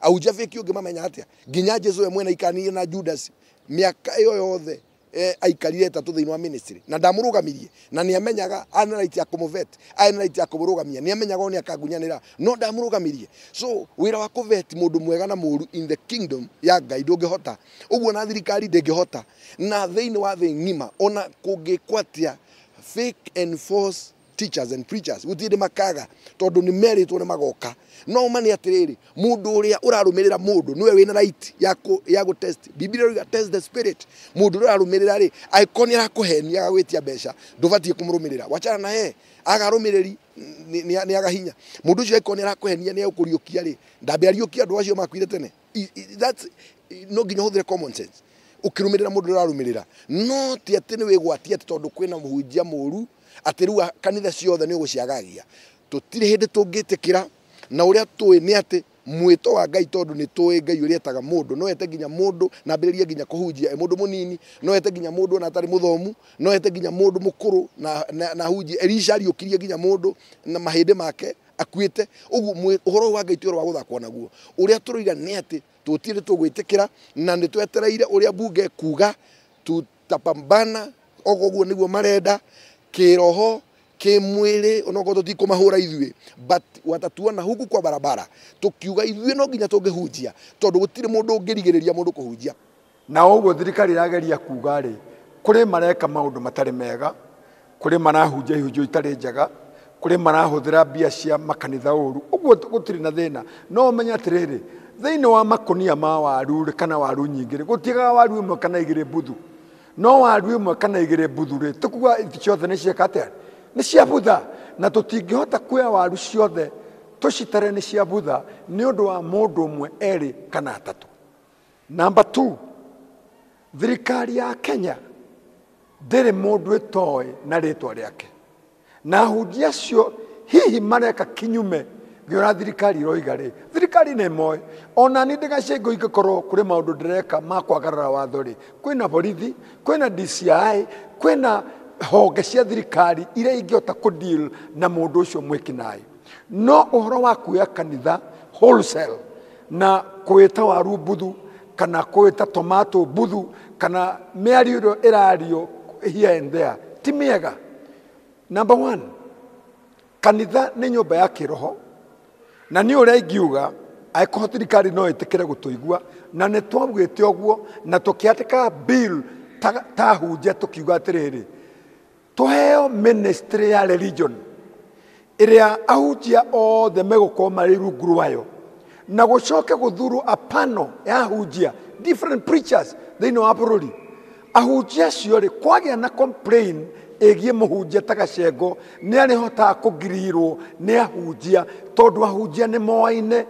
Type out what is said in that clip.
Ahunjia fake ũngĩmamenya atĩa? Nginya Jesu we mwene aikaranirie na Judas mĩaka ĩyo yothe, aikarire 3 thĩinĩ wa ministry na ndamũrũgamirie, na nĩ amenyaga arĩ na right ya kũmũvet, arĩ na right ya kũmũrũgamia, nĩ amenyaga nĩ akangunyanĩra, no ndamũrũgamirie. So wĩra wa kũvet mũndũ mwega na mũru in the kingdom ya Ngai ndũngĩhota ũguo, na thirikari ndĩngĩhota, na thĩinĩ wa thĩ ng'ima ona kũngĩkwo atĩa, fake and false teachers and preachers gũtirĩ hĩndĩ makaga, tondũ nĩ merĩtwo nĩ magoka. No ma nĩ atĩrĩrĩ, mũndũ ũrĩa ũrarũmĩrĩra mũndũ nĩwe wĩna right ya gũ test. Biblia ĩroiga, "Test the spirit." Mũndũ ũrĩa ũrarũmĩrĩra rĩ, angĩkorwo nĩ arakũhenia agagwĩtia mbeca, ndũbatiĩ kũmũrũmĩrĩra, wachana na ye. Aga arũmĩrĩri nĩ aga hinya. Mũndũ ũcio angĩkorwo nĩ arakũhenia nĩ egũkũriũkia rĩ, ndambe ariũkia andũ acio makuire tene. That's no nginya ũhũthĩre common sense ũkĩrũmĩrĩra mũndũ ũrĩa ũrarũmĩrĩra. No ti atĩ nĩ wĩgwatie atĩ tondũ kwĩna mũhunjia mũru atĩ rĩu kanitha ciothe nĩ ũgũciagagia. Tũtirĩ hĩndĩ tũngĩtĩkĩra. Na ũrĩa tũĩ nĩ atĩ mwĩto wa Ngai, tondũ nĩ tũĩ Ngai ũrĩa etaga mũndũ, no ete nginya mũndũ na ambĩrĩrie nginya kũhunjia e mũndũ mũnini, no ete nginya mũndũ ona atarĩ mũthomu, no ete nginya mũndũ mũkũrũ na hunjie. Elisha ariũkirie nginya mũndũ na mahĩndĩ make akuĩte ũguo. Ũhoro ũyũ wa Ngai ti ũhoro wa gũthakwo naguo. Ũrĩa tũroiga nĩ atĩ tũtirĩ tũgwĩtĩkĩra, na nĩ twetereire ũrĩa bunge kuga. Tutapambana oguo ũguo nĩguo marenda kĩroho, kĩmwĩrĩ, onokorwo tũtikũmahũra ithuĩ, but watatuona huku kwa barabara tukiuga ithuĩ no nginya tũngĩhunjia, tondũ gũtirĩ mũndũ ũngĩrigĩrĩria mũndũ kũhunjia. Na ũguo thirikari ĩrageria kuga rĩ, kũrĩ mareka maũndũ matarĩ mega, kũrĩ marahunjia ihunjio itarĩ njega, kũrĩ marahũthĩra mbia cia makanitha ũru, ũguo gũtirĩ na thĩna. No ũmenye atĩrĩrĩ, thĩinĩ wa makũnia ma waru rĩ, kana waru nyingĩ rĩ, gũtiagaga waru ĩmwe kana igĩrĩ mbuthu. No waru ĩmwe kana igĩrĩ mbuthu rĩ, tũkuga ciothe nĩ cieka atĩa? Nĩ cia butha. Na tũtingĩhota kuoya waru ciothe tũcitare nĩ cia butha nĩ ũndũ wa mũndũ ũmwe, erĩ kana atatũ. Number 2, thirikari ya Kenya ndĩrĩ mũndũ ĩtoĩ na rĩtwa rĩake, na ahunjia acio hihi mareka kinyume gĩa ũrĩa thirikari ĩroiga rĩ, thirikari nĩ ĩmoĩ. Ona niĩ ndĩgacengo ingĩkorwo kũrĩ maũndũ ndĩreka ma kwagarara watho rĩ, kwĩna borithi, kwĩna DCI, kwĩna honge cia thirikari iria ingĩhota kũ deal na mũndũ ũcio mwĩkinaĩ. No ũhoro wa kuoya kanitha wholesale na kwĩta waru mbuthu kana kwĩta tomato mbuthu kana mĩario ĩrĩa ĩrario here and there ti mĩega. Number 1, kanitha nĩ nyũmba ya kĩroho, na nĩ ũrĩa ingiuga angĩkorwo thirikari no ĩtĩkĩre gũtũigua, na nĩ twaugĩte ũguo na tũkĩandĩka bill ta ahunjia, tũkiuga atĩrĩrĩ, tũheo ministry ya religion ĩrĩa ahunjia othe megũkorwo marĩ rungu rwayo, na gũcoke gũthurwo a panel ya ahunjia, different preachers thĩinĩ wa bũrũri. Ahunjia acio rĩ, kwagĩa na complain ĩgiĩ mũhunjia ta Gacengo, nĩ arĩhotaga kũgirirwo nĩ ahunjia, tondũ ahunjia nĩ moaine.